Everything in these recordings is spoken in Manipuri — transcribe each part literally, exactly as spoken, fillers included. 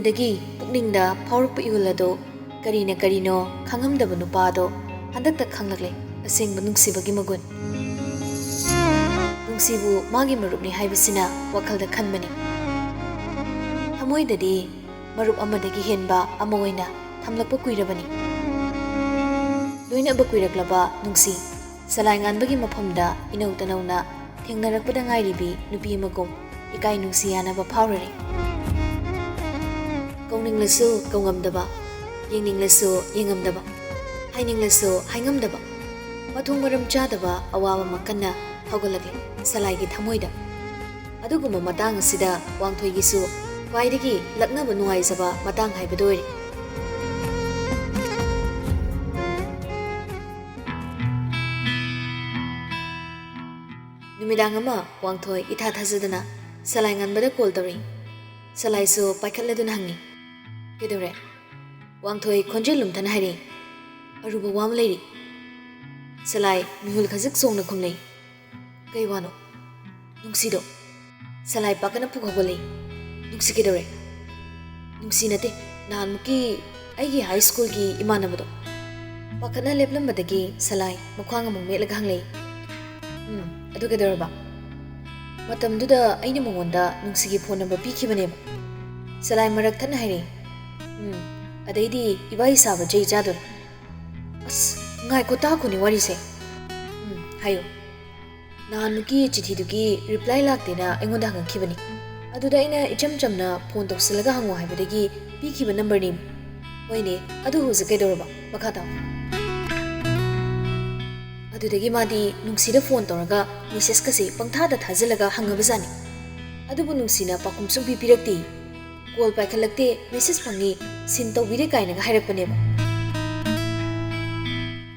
ꯗꯒꯤ ꯄꯨꯛꯅꯤꯡꯗ ꯐꯥꯎꯔꯛꯄ ꯏꯍꯨꯜ ꯑꯗꯨ ꯀꯔꯤꯅ ꯀꯔꯤꯅꯣ ꯈꯪꯉꯝꯗꯕ ꯅꯨꯄꯥ ꯑꯗꯣ ꯍꯟꯗꯛꯇ ꯈꯪꯂꯛꯂꯦ ꯑꯁꯦꯡꯕ ꯅꯨꯡꯁꯤꯕꯒꯤ ꯃꯒꯨꯟ꯫ ꯅꯨꯡꯁꯤꯕꯨ ꯃꯥꯒꯤ ꯃꯔꯨꯞꯅꯤ ꯍꯥꯏꯕꯁꯤꯅ ꯋꯥꯈꯜꯗ ꯈꯟꯕꯅꯤ꯫ ꯊꯃꯣꯏꯗꯗꯤ ꯃꯔꯨꯞ ꯑꯃꯗꯒꯤ ꯍꯦꯟꯕ ꯑꯃ ꯑꯣꯏꯅ ꯊꯝꯂꯛꯄ ꯀꯨꯏꯔꯕꯅꯤ꯫ ꯂꯣꯏꯅꯕ ꯀꯨꯏꯔꯛꯂꯕ ꯅꯨꯡꯁꯤ ꯁꯂꯥꯏ ꯉꯥꯟꯕꯒꯤ ꯃꯐꯝꯗ ꯏꯅꯧ ꯇꯅꯧꯅ ꯊꯦꯡꯅꯔꯛꯄꯗ ꯉꯥꯏꯔꯤꯕꯤ ꯅꯨꯄꯤ ꯑꯃꯒꯨꯝ ꯏꯀꯥꯏ ꯅꯨꯡꯁꯤ ꯌꯥꯅꯕ ꯐꯥꯎꯔꯔꯦ꯫ ꯀꯧꯅꯤꯡꯂꯁꯨ ꯀꯧꯉꯝꯗꯕ, ꯌꯦꯡꯅꯤꯡꯂꯁꯨ ꯌꯦꯡꯉꯝꯗꯕ, ꯍꯥꯏꯅꯤꯡꯂꯁꯨ ꯍꯥꯏꯉꯝꯗꯕ, ꯃꯊꯣꯡ ꯃꯔꯝ ꯆꯥꯗꯕ ꯑꯋꯥꯕ ꯑꯃ ꯀꯟꯅ ꯍꯧꯒꯠꯂꯛꯂꯤ ꯁꯂꯥꯏꯒꯤ ꯊꯃꯣꯏꯗ꯫ ꯑꯗꯨꯒꯨꯝꯕ ꯃꯇꯥꯡ ꯑꯁꯤꯗ ꯋꯥꯡꯊꯣꯏꯒꯤꯁꯨ ꯈ꯭ꯋꯥꯏꯗꯒꯤ ꯂꯛꯅꯕ ꯅꯨꯡꯉꯥꯏꯖꯕ ꯃꯇꯥꯡ ꯍꯥꯏꯕꯗꯨ ꯑꯣꯏꯔꯦ꯫ ꯅꯨꯃꯤꯗꯥꯡ ꯑꯃ ꯋꯥꯡꯊꯣꯏ ꯏꯊꯥ ꯊꯥꯖꯗꯅ ꯁꯂꯥꯏ ꯉꯟꯕꯗ ꯀꯣꯜ ꯇꯧꯔꯛꯏ꯫ ꯁꯂꯥꯏꯁꯨ ꯄꯥꯏꯈꯠꯂꯗꯨꯅ ꯍꯪꯉꯤ, "ꯀꯩꯗꯧꯔꯦ?" ꯋꯥꯡꯊꯣꯏ ꯈꯣꯟꯖꯦꯜ ꯂꯨꯝꯊꯅ ꯍꯥꯏꯔꯛꯏ, "ꯑꯔꯨꯕ ꯋꯥ ꯑꯃ ꯂꯩꯔꯤ꯫" ꯁꯂꯥꯏ ꯃꯤꯍꯨꯜ ꯈꯖꯤꯛ ꯆꯣꯡꯅ ꯈꯨꯝꯂꯛꯏ, "ꯀꯩ ꯋꯥꯅꯣ?" "ꯅꯨꯡꯁꯤꯗꯣ?" ꯁꯂꯥꯏ ꯄꯥꯈꯠꯅ ꯄꯨꯛ ꯍꯧꯒꯠꯂꯛꯏ꯫ "ꯅꯨꯡꯁꯤ ꯀꯩꯗꯧꯔꯦ?" "ꯅꯨꯡꯁꯤ ꯅꯠꯇꯦ, ꯅꯍꯥꯟꯃꯨꯛꯀꯤ ꯑꯩꯒꯤ ꯍꯥꯏ ꯁ꯭ꯀꯨꯜꯒꯤ ꯏꯃꯥꯟꯅꯕꯗꯣ꯫" ꯄꯥꯈꯠꯅ ꯂꯦꯞꯂꯝꯕꯗꯒꯤ ꯁꯂꯥꯏ ꯃꯈ꯭ꯋꯥꯡ ꯑꯃꯨꯛ ꯃꯦꯠꯂꯒ ꯍꯪꯂꯛꯏ, "ꯎꯝ, ꯑꯗꯨ ꯀꯩꯗꯧꯔꯕ?" "ꯃꯇꯝꯗꯨꯗ ꯑꯩꯅ ꯃꯉꯣꯟꯗ ꯅꯨꯡꯁꯤꯒꯤ ꯐꯣꯟ ꯅꯝꯕꯔ ꯄꯤꯈꯤꯕꯅꯦꯕ꯫" ꯁꯂꯥꯏ ꯃꯔꯛ ꯊꯠꯅ ꯍꯥꯏꯔꯛꯏ, "ꯎꯝ, ꯑꯗꯩꯗꯤ ꯏꯕꯥꯏ ꯁꯥꯕ ꯆꯩ ꯆꯥꯗꯣꯔꯦ꯫" "ꯑꯁ, ꯉꯥꯏꯈꯣ, ꯇꯥꯈꯣꯅꯦ ꯋꯥꯔꯤꯁꯦ꯫" "ꯎꯝ, ꯍꯥꯏꯌꯨ꯫" "ꯅꯍꯥꯟꯃꯨꯛꯀꯤ ꯆꯤꯊꯤꯗꯨꯒꯤ ꯔꯤꯄ꯭ꯂꯥꯏ ꯂꯥꯛꯇꯦꯅ ꯑꯩꯉꯣꯟꯗ ꯍꯪꯉꯛꯈꯤꯕꯅꯤ꯫ ꯑꯗꯨꯗ ꯑꯩꯅ ꯏꯆꯝ ꯆꯝꯅ ꯐꯣꯟ ꯇꯧꯁꯤꯜꯂꯒ ꯍꯪꯉꯣ ꯍꯥꯏꯕꯗꯒꯤ ꯄꯤꯈꯤꯕ ꯅꯝꯕꯔꯅꯤ꯫" "ꯍꯣꯏꯅꯦ, ꯑꯗꯨ ꯍꯧꯖꯤꯛ ꯀꯩꯗꯧꯔꯕ? ꯃꯈꯥ ꯇꯥꯎ꯫" "ꯑꯗꯨꯗꯒꯤ ꯃꯥꯗꯤ ꯅꯨꯡꯁꯤꯗ ꯐꯣꯟ ꯇꯧꯔꯒ ꯃꯦꯁꯦꯖꯀꯁꯦ ꯄꯪꯊꯥꯗ ꯊꯥꯖꯤꯜꯂꯒ ꯍꯪꯉꯕꯖꯥꯠꯅꯤ꯫ ꯑꯗꯨꯕꯨ ꯅꯨꯡꯁꯤꯅ ꯄꯥꯎꯈꯨꯝ ꯁꯨꯡꯄꯤ ꯄꯤꯔꯛꯇꯦ꯫ ꯀꯣꯜ ꯄꯥꯏꯈꯠꯂꯛꯇꯦ, ꯃꯦꯁꯦꯖ ꯐꯪꯉꯤ, ꯁꯤꯟ ꯇꯧꯕꯤꯔꯦ ꯀꯥꯏꯅꯒ ꯍꯥꯏꯔꯛꯄꯅꯦꯕ꯫"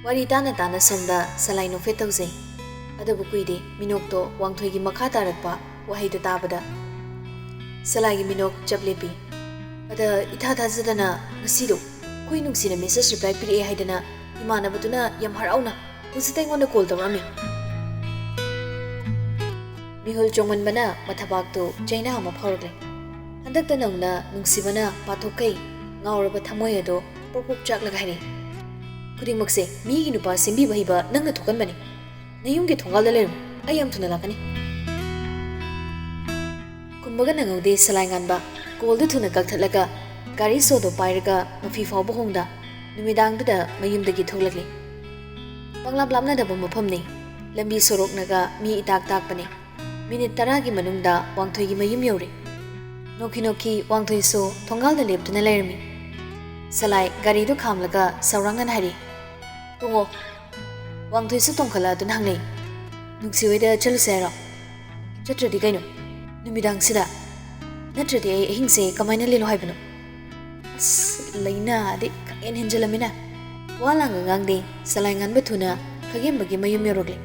ꯋꯥꯔꯤ ꯇꯥꯅ ꯇꯥꯅ ꯁꯣꯝꯗ ꯁꯂꯥꯏ ꯅꯣꯛꯐꯦꯠ ꯇꯧꯖꯩ꯫ ꯑꯗꯨꯕꯨ ꯀꯨꯏꯗꯦ, ꯃꯤꯅꯣꯛꯇꯣ ꯋꯥꯡꯊꯣꯏꯒꯤ ꯃꯈꯥ ꯇꯥꯔꯛꯄ ꯋꯥꯍꯩꯗꯣ ꯇꯥꯕꯗ ꯁꯂꯥꯏꯒꯤ ꯃꯤꯅꯣꯛ ꯆꯞ ꯂꯦꯞꯄꯤ꯫ ꯑꯗ ꯏꯊꯥ ꯊꯥꯖꯗꯅ ꯉꯁꯤꯗꯣ ꯑꯩꯈꯣꯏ ꯅꯨꯡꯁꯤꯅ ꯃꯦꯁꯦꯖ ꯔꯤꯄ꯭ꯂꯥꯏ ꯄꯤꯔꯛꯑꯦ ꯍꯥꯏꯗꯅ ꯏꯃꯥꯟꯅꯕꯗꯨꯅ ꯌꯥꯝ ꯍꯔꯥꯎꯅ ꯍꯧꯖꯤꯛꯇ ꯑꯩꯉꯣꯟꯗ ꯀꯣꯜ ꯇꯧꯔꯛꯑꯝꯃꯤ꯫ ꯃꯤꯍꯨꯜ ꯆꯣꯡꯃꯟꯕꯅ ꯃꯊꯕꯥꯛꯇꯨ ꯆꯩꯅꯥ ꯑꯃ ꯐꯥꯎꯔꯛꯂꯦ꯫ ꯈꯨꯗꯛꯇ ꯅꯧꯅ ꯅꯨꯡꯁꯤꯕꯅ ꯄꯥꯊꯣꯛꯈꯩ ꯉꯥꯎꯔꯕ ꯊꯃꯣꯏ ꯑꯗꯣ ꯄ꯭ꯔꯣꯛ ꯄ꯭ꯔꯣꯛ ꯆꯥꯛꯂꯒ ꯍꯥꯏꯔꯛꯏ, "ꯈꯨꯗꯤꯡꯃꯛꯁꯦ ꯃꯤꯒꯤ ꯅꯨꯄꯥ ꯁꯦꯝꯕꯤꯕ ꯍꯩꯕ ꯅꯪꯅ ꯊꯣꯛꯍꯟꯕꯅꯤ꯫ ꯅꯌꯨꯝꯒꯤ ꯊꯣꯡꯒꯥꯜꯗ ꯂꯩꯔꯝꯃꯨ, ꯑꯩ ꯌꯥꯝ ꯊꯨꯅ ꯂꯥꯛꯀꯅꯤ"꯫ ꯈꯨꯝꯕꯒ ꯅꯪꯍꯧꯗꯦ ꯁꯂꯥꯏ ꯉꯥꯟꯕ꯫ ꯀꯣꯜꯗꯨ ꯊꯨꯅ ꯀꯛꯊꯠꯂꯒ ꯒꯥꯔꯤ ꯁꯣꯗꯣ ꯄꯥꯏꯔꯒ ꯃꯐꯤ ꯐꯥꯎꯕ ꯍꯣꯡꯗ ꯅꯨꯃꯤꯗꯥꯡꯗꯨꯗ ꯃꯌꯨꯝꯗꯒꯤ ꯊꯣꯛꯂꯛꯂꯤ꯫ ꯄꯪꯂꯥꯞ ꯂꯥꯞꯅꯗꯕ ꯃꯐꯝꯅꯤ꯫ ꯂꯝꯕꯤ ꯁꯣꯔꯣꯛꯅꯒ ꯃꯤ ꯏꯇꯥꯛ ꯇꯥꯛꯄꯅꯤ꯫ ꯃꯤꯅꯤꯠ ꯇꯔꯥꯒꯤ ꯃꯅꯨꯡꯗ ꯋꯥꯡꯊꯣꯏꯒꯤ ꯃꯌꯨꯝ ꯌꯧꯔꯦ꯫ ꯅꯣꯛꯈꯤ ꯅꯣꯛꯈꯤ ꯋꯥꯡꯊꯣꯏꯁꯨ ꯊꯣꯡꯒꯥꯜꯗ ꯂꯦꯞꯇꯨꯅ ꯂꯩꯔꯝꯃꯤ꯫ ꯁꯂꯥꯏ ꯒꯥꯔꯤꯗꯨ ꯈꯥꯝꯂꯒ ꯁꯧꯔꯥꯡꯅꯅ ꯍꯥꯏꯔꯤ, "ꯇꯣꯡꯉꯣ"꯫ ꯋꯥꯡꯊꯣꯏꯁꯨ ꯇꯣꯡꯈꯠꯂꯛꯇꯨꯅ ꯍꯪꯂꯛꯏ, "ꯅꯨꯡꯁꯤ ꯍꯣꯏꯗ ꯆꯠꯂꯨꯁꯦ ꯍꯥꯏꯔꯣ?" "ꯆꯠꯇ꯭ꯔꯗꯤ ꯀꯩꯅꯣ? ꯅꯨꯃꯤꯗꯥꯡꯁꯤꯗ? ꯅꯠꯇ꯭ꯔꯗꯤ ꯑꯩ ꯑꯍꯤꯡꯁꯦ ꯀꯃꯥꯏꯅ ꯂꯦꯜꯂꯣ ꯍꯥꯏꯕꯅꯣ?" ꯑꯁ, ꯂꯩꯅꯥꯗꯤ ꯈꯪꯍꯦꯟ ꯍꯦꯟꯖꯜꯂꯝꯃꯤꯅ꯫ ꯋꯥ ꯂꯥꯡꯒ ꯉꯥꯡꯗꯦ, ꯁꯂꯥꯏ ꯉꯥꯟꯕ ꯊꯨꯅ ꯈꯥꯒꯦꯝꯕꯒꯤ ꯃꯌꯨꯝ ꯌꯧꯔꯛꯂꯦ꯫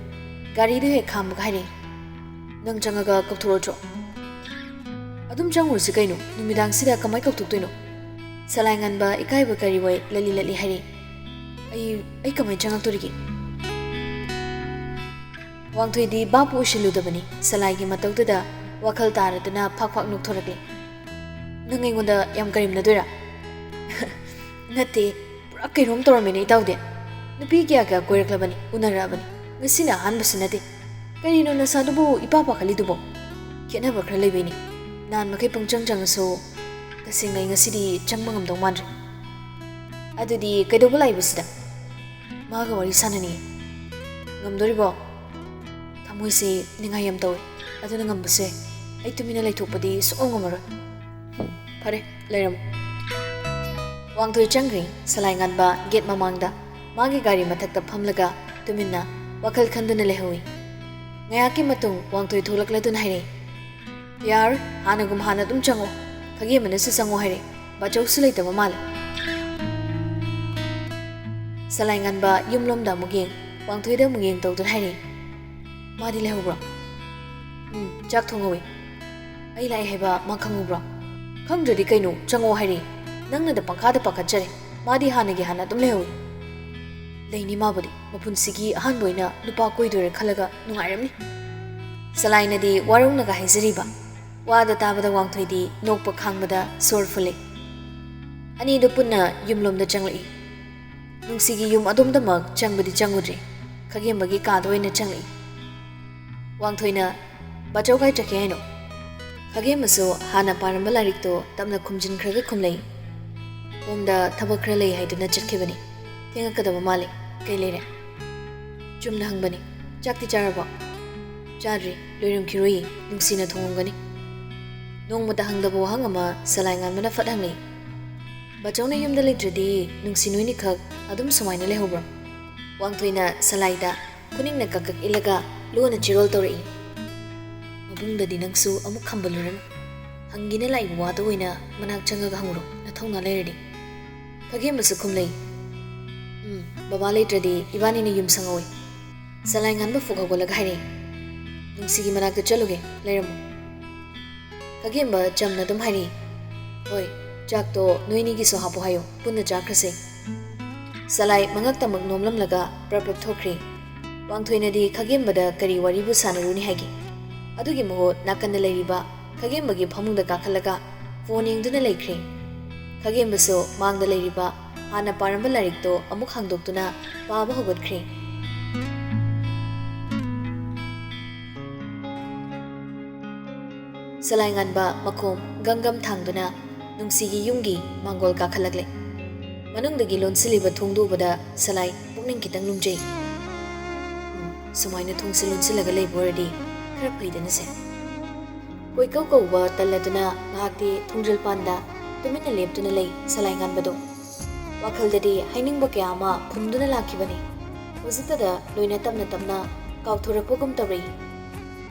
ꯒꯥꯔꯤꯗꯨ ꯍꯦꯛ ꯈꯥꯝꯕꯒ ꯍꯥꯏꯔꯦ, "ꯅꯪ ꯆꯪꯉꯒ ꯀꯧꯊꯣꯔꯛꯑꯣ꯫ ꯑꯗꯨꯝ ꯆꯪꯉꯨꯔꯁꯤ ꯀꯩꯅꯣ, ꯅꯨꯃꯤꯗꯥꯡꯁꯤꯗ ꯀꯃꯥꯏ ꯀꯧꯊꯣꯛꯇꯣꯏꯅꯣ?" ꯁꯂꯥꯏ ꯉꯥꯟꯕ ꯏꯀꯥꯏꯕ ꯀꯔꯤꯑꯣꯏ ꯂꯠꯂꯤ ꯂꯠꯂꯤ ꯍꯥꯏꯔꯦ, "ꯑꯩ, ꯑꯩ ꯀꯃꯥꯏ ꯆꯪꯉꯛꯇꯣꯔꯤꯒꯦ?" ꯋꯥꯡꯊꯣꯏꯗꯤ ꯚꯥꯞꯄꯨ ꯑꯣꯏꯁꯤꯜꯂꯨꯗꯕꯅꯤ꯫ ꯁꯂꯥꯏꯒꯤ ꯃꯇꯧꯗꯨꯗ ꯋꯥꯈꯜ ꯇꯥꯔꯗꯨꯅ ꯐꯥꯛ ꯐꯥꯛ ꯅꯣꯛꯊꯣꯔꯛꯂꯦ꯫ "ꯅꯪ ꯑꯩꯉꯣꯟꯗ ꯌꯥꯝ ꯀꯔꯦꯝꯅꯗꯣꯏꯔꯥ?" "ꯅꯠꯇꯦ, ꯄꯨꯔꯥ ꯀꯩꯅꯣꯝ ꯇꯧꯔꯝꯃꯦꯅꯦ ꯏꯇꯥꯎꯗꯤ꯫ ꯅꯨꯄꯤ ꯀꯌꯥ ꯀꯌꯥ ꯀꯣꯏꯔꯛꯂꯕꯅꯤ, ꯎꯅꯔꯛꯑꯕꯅꯤ, ꯉꯁꯤꯅ ꯑꯍꯥꯟꯕꯁꯨ ꯅꯠꯇꯦ꯫ ꯀꯔꯤꯅꯣ ꯅꯁꯥꯗꯨꯕꯨ ꯏꯄꯥ ꯄꯥꯈꯠꯂꯤꯗꯨꯕꯣ? ꯈꯦꯠꯅꯕ ꯈꯔ ꯂꯩꯕꯩꯅꯦ꯫ ꯅꯍꯥꯟ ꯃꯈꯩ ꯄꯪꯆꯪ ꯆꯪꯉꯁꯨ, ꯇꯁꯦꯡꯅ ꯑꯩ ꯉꯁꯤꯗꯤ ꯆꯪꯕ ꯉꯝꯗꯧ ꯃꯥꯟꯗ꯭ꯔꯦ꯫ ꯑꯗꯨꯗꯤ ꯀꯩꯗꯧꯕ ꯂꯥꯛꯏꯕ ꯁꯤꯗ?" "ꯃꯥꯒ ꯋꯥꯔꯤ ꯁꯥꯟꯅꯅꯤꯡꯉꯤ"꯫ "ꯉꯝꯗꯣꯔꯤꯕꯣ? ꯊꯃꯣꯏꯁꯦ ꯅꯤꯡꯉꯥꯏ ꯌꯥꯝ ꯇꯧꯋꯦ, ꯑꯗꯨꯅ ꯉꯝꯕꯁꯨ ꯌꯥꯏ꯫ ꯑꯩ ꯇꯨꯃꯤꯟꯅ ꯂꯩꯊꯣꯛꯄꯗꯤ ꯁꯨꯡꯉꯝ ꯉꯝꯃꯔꯣꯏ"꯫ "ꯐꯔꯦ, ꯂꯩꯔꯝꯃꯣ"꯫ ꯋꯥꯡꯊꯣꯏ ꯆꯪꯈ꯭ꯔꯦ꯫ ꯁꯂꯥꯏ ꯉꯥꯟꯕ ꯒꯦꯠ ꯃꯃꯥꯡꯗ ꯃꯥꯒꯤ ꯒꯥꯔꯤ ꯃꯊꯛꯇ ꯐꯝꯂꯒ ꯇꯨꯃꯤꯟꯅ ꯋꯥꯈꯜ ꯈꯟꯗꯨꯅ ꯂꯩꯍꯧꯏ꯫ ꯉꯥꯏꯍꯥꯛꯀꯤ ꯃꯇꯨꯡ ꯋꯥꯡꯊꯣꯏ ꯊꯣꯛꯂꯛꯂꯗꯨꯅ ꯍꯥꯏꯔꯛꯏ, "ꯌꯥꯔ, ꯍꯥꯟꯅꯒꯨꯝ ꯍꯥꯟꯅ ꯑꯗꯨꯝ ꯆꯪꯉꯣ꯫ ꯈꯥꯒꯦꯝꯕꯅꯁꯨ ꯆꯪꯉꯣ ꯍꯥꯏꯔꯦ꯫ ꯕꯥꯆꯧꯁꯨ ꯂꯩꯇꯕ ꯃꯥꯜꯂꯦ"꯫ ꯁꯂꯥꯏ ꯉꯥꯟꯕ ꯌꯨꯝꯂꯣꯝꯗ ꯑꯃꯨꯛ ꯌꯦꯡ, ꯋꯥꯡꯊꯣꯏꯗ ꯑꯃꯨꯛ ꯌꯦꯡ ꯇꯧꯗꯨꯅ ꯍꯥꯏꯔꯦ, "ꯃꯥꯗꯤ ꯂꯩꯍꯧꯕ꯭ꯔꯣ?" "ꯎꯝ, ꯆꯥꯛ ꯊꯣꯡꯍꯧꯋꯤ"꯫ "ꯑꯩ ꯂꯥꯛꯑꯦ ꯍꯥꯏꯕ ꯃꯥ ꯈꯪꯍꯧꯕ꯭ꯔꯣ?" "ꯈꯪꯗ꯭ꯔꯗꯤ ꯀꯩꯅꯣ, ꯆꯪꯉꯣ ꯍꯥꯏꯔꯦ꯫ ꯅꯪꯅꯗ ꯄꯪꯈꯥꯗ ꯄꯥꯈꯠꯆꯔꯦ꯫ ꯃꯥꯗꯤ ꯍꯥꯟꯅꯒꯤ ꯍꯥꯟꯅ ꯑꯗꯨꯝ ꯂꯩꯍꯧꯋꯤ"꯫ "ꯂꯩꯅꯤ ꯃꯥꯕꯨꯗꯤ꯫ ꯃꯄꯨꯟꯁꯤꯒꯤ ꯑꯍꯥꯟꯕ ꯑꯣꯏꯅ ꯅꯨꯄꯥ ꯀꯣꯏꯗꯣꯏꯔꯦ ꯈꯜꯂꯒ ꯅꯨꯡꯉꯥꯏꯔꯝꯅꯤ"꯫ ꯁꯂꯥꯏꯅꯗꯤ ꯋꯥꯔꯧꯅꯒ ꯍꯥꯏꯖꯔꯤꯕ꯫ ꯋꯥꯗꯣ ꯇꯥꯕꯗ ꯋꯥꯡꯊꯣꯏꯗꯤ ꯅꯣꯛꯄ ꯈꯥꯡꯕꯗ ꯁꯣꯔ ꯐꯨꯜꯂꯤ꯫ ꯑꯅꯤꯗꯨ ꯄꯨꯟꯅ ꯌꯨꯝꯂꯣꯝꯗ ꯆꯪꯂꯛꯏ꯫ ꯅꯨꯡꯁꯤꯒꯤ ꯌꯨꯝ ꯑꯗꯣꯝꯗꯃꯛ ꯆꯪꯕꯗꯤ ꯆꯪꯉꯨꯗ꯭ꯔꯤ꯫ ꯈꯥꯒꯦꯝꯕꯒꯤ ꯀꯥꯗ ꯑꯣꯏꯅ ꯆꯪꯂꯛꯏ꯫ ꯋꯥꯡꯊꯣꯏꯅ, "ꯕꯥꯆꯧ ꯀꯥꯏ ꯆꯠꯈꯤ ꯍꯥꯏꯅꯣ?" ꯈꯥꯒꯦꯝꯕꯁꯨ ꯍꯥꯟꯅ ꯄꯥꯔꯝꯕ ꯂꯥꯏꯔꯤꯛꯇꯣ ꯇꯞꯅ ꯈꯨꯝꯖꯤꯟꯈ꯭ꯔꯒ ꯈꯨꯝꯂꯛꯏ꯫ "ꯍꯣꯝꯗ ꯊꯕꯛ ꯈꯔ ꯂꯩ ꯍꯥꯏꯗꯨꯅ ꯆꯠꯈꯤꯕꯅꯤ꯫ ꯊꯦꯡꯉꯛꯀꯗꯕ ꯃꯥꯜꯂꯤ꯫ ꯀꯩ ꯂꯩꯔꯦ?" ꯆꯨꯝꯅ ꯍꯪꯕꯅꯤ꯫ "ꯆꯥꯛꯇꯤ ꯆꯥꯔꯕꯣ?" "ꯆꯥꯗ꯭ꯔꯤ꯫ ꯂꯣꯏꯔꯝꯈꯤꯔꯣꯏꯌꯦ꯫ ꯅꯨꯡꯁꯤꯅ ꯊꯣꯡꯉꯝꯒꯅꯤ꯫ ꯅꯣꯡꯃꯇ ꯍꯪꯗꯕ ꯋꯥꯍꯪ ꯑꯃ ꯁꯂꯥꯏ ꯉꯥꯟꯕꯅ ꯐꯠ ꯍꯪꯂꯛꯏ꯫ "ꯕꯥꯆꯧꯅ ꯌꯨꯝꯗ ꯂꯩꯇ꯭ꯔꯗꯤ ꯅꯨꯡꯁꯤ ꯅꯣꯏꯅꯤꯈꯛ ꯑꯗꯨꯝ ꯁꯨꯃꯥꯏꯅ ꯂꯩꯍꯧꯕ꯭ꯔꯣ?" ꯋꯥꯡꯊꯣꯏꯅ ꯁꯂꯥꯏꯗ ꯈꯨꯅꯤꯡꯅ ꯀꯛ ꯀꯛ ꯏꯜꯂꯒ ꯂꯣꯟꯅ ꯆꯤꯔꯣꯜ ꯇꯧꯔꯛꯏ꯫ "ꯃꯕꯨꯡꯗꯗꯤ ꯅꯪꯁꯨ ꯑꯃꯨꯛ ꯈꯝꯕꯜꯂꯨꯔꯅꯨ꯫ ꯍꯪꯒꯦꯅ ꯂꯥꯛꯏꯕ ꯋꯥꯗꯣ ꯑꯣꯏꯅ ꯃꯅꯥꯛ ꯆꯪꯉꯒ ꯍꯪꯉꯨꯔꯣ, ꯅꯊꯧꯅꯥ ꯂꯩꯔꯗꯤ꯫" ꯈꯥꯒꯦꯝꯕꯁꯨ ꯈꯨꯝꯂꯩ꯫ "ꯎꯝ, ꯕꯕꯥ ꯂꯩꯇ꯭ꯔꯗꯤ ꯏꯕꯥꯅꯤꯅ ꯌꯨꯝ ꯁꯪꯍꯧꯏ꯫" ꯁꯂꯥꯏ ꯉꯥꯟꯕ ꯐꯨꯛ ꯍꯧꯒꯠꯂꯒ ꯍꯥꯏꯔꯛꯏ꯫ "ꯅꯨꯡꯁꯤꯒꯤ ꯃꯅꯥꯛꯇ ꯆꯠꯂꯨꯒꯦ, ꯂꯩꯔꯝꯃꯨ꯫" ꯈꯥꯒꯦꯝꯕ ꯆꯝꯅ ꯑꯗꯨꯝ ꯍꯥꯏꯔꯛꯏ꯫ "ꯍꯣꯏ, ꯆꯥꯛꯇꯣ ꯅꯣꯏꯅꯤꯒꯤꯁꯨ ꯍꯥꯞꯄꯣ ꯍꯥꯏꯌꯨ, ꯄꯨꯟꯅ ꯆꯥꯈ꯭ꯔꯁꯦ꯫" ꯁꯂꯥꯏ ꯃꯉꯛꯇꯃꯛ ꯅꯣꯝꯂꯝꯂꯒ ꯄ꯭ꯔꯞ ꯄ꯭ꯔꯞ ꯊꯣꯛꯈ꯭ꯔꯦ꯫ ꯋꯥꯡꯊꯣꯏꯅꯗꯤ ꯈꯥꯒꯦꯝꯕꯗ ꯀꯔꯤ ꯋꯥꯔꯤꯕꯨ ꯁꯥꯟꯅꯔꯨꯅꯤ ꯍꯥꯏꯒꯦ? ꯑꯗꯨꯒꯤ ꯃꯍꯨꯠ ꯅꯥꯀꯟꯗ ꯂꯩꯔꯤꯕ ꯈꯥꯒꯦꯝꯕꯒꯤ ꯐꯃꯨꯡꯗ ꯀꯥꯈꯠꯂꯒ ꯐꯣꯟ ꯌꯦꯡꯗꯨꯅ ꯂꯩꯈ꯭ꯔꯦ꯫ ꯈꯥꯒꯦꯝꯕꯁꯨ ꯃꯥꯡꯗ ꯂꯩꯔꯤꯕ ꯍꯥꯟꯅ ꯄꯥꯔꯝꯕ ꯂꯥꯏꯔꯤꯛꯇꯣ ꯑꯃꯨꯛ ꯍꯥꯡꯗꯣꯛꯇꯨꯅ ꯄꯥꯕ ꯍꯧꯒꯠꯈ꯭ꯔꯦ꯫ ꯁꯂꯥꯏ ꯉꯥꯟꯕ ꯃꯈꯣꯡ ꯒꯝ ꯒꯝ ꯊꯥꯡꯗꯨꯅ ꯅꯨꯡꯁꯤꯒꯤ ꯌꯨꯝꯒꯤ ꯃꯥꯡꯒꯣꯜ ꯀꯥꯈꯠꯂꯛꯂꯦ꯫ ꯃꯅꯨꯡꯗꯒꯤ ꯂꯣꯟꯁꯤꯜꯂꯤꯕ ꯊꯣꯡꯗꯨ ꯎꯕꯗ ꯁꯂꯥꯏ ꯄꯨꯛꯅꯤꯡ ꯈꯤꯇꯪ ꯂꯨꯝꯖꯩ꯫ "ꯎꯝ, ꯁꯨꯃꯥꯏꯅ ꯊꯣꯡꯁꯦ ꯂꯣꯟꯁꯤꯜꯂꯒ ꯂꯩꯕ ꯑꯣꯏꯔꯗꯤ ꯈꯔ ꯐꯩꯗꯅꯁꯦ꯫" ꯀꯣꯏꯀꯧ ꯀꯧꯕ ꯇꯜꯂꯗꯨꯅ ꯉꯥꯏꯍꯥꯛꯇꯤ ꯊꯣꯡꯖꯤꯜ ꯄꯥꯟꯗ ꯇꯨꯃꯤꯟꯅ ꯂꯦꯞꯇꯨꯅ ꯂꯩ ꯁꯂꯥꯏ ꯉꯥꯟꯕꯗꯣ꯫ ꯋꯥꯈꯜꯗꯗꯤ ꯍꯥꯏꯅꯤꯡꯕ ꯀꯌꯥ ꯑꯃ ꯐꯨꯝꯗꯨꯅ ꯂꯥꯛꯈꯤꯕꯅꯤ꯫ ꯍꯧꯖꯤꯛꯇꯗ ꯂꯣꯏꯅ ꯇꯞꯅ ꯇꯞꯅ ꯀꯥꯎꯊꯣꯔꯛꯄꯒꯨꯝ ꯇꯧꯔꯛꯏ꯫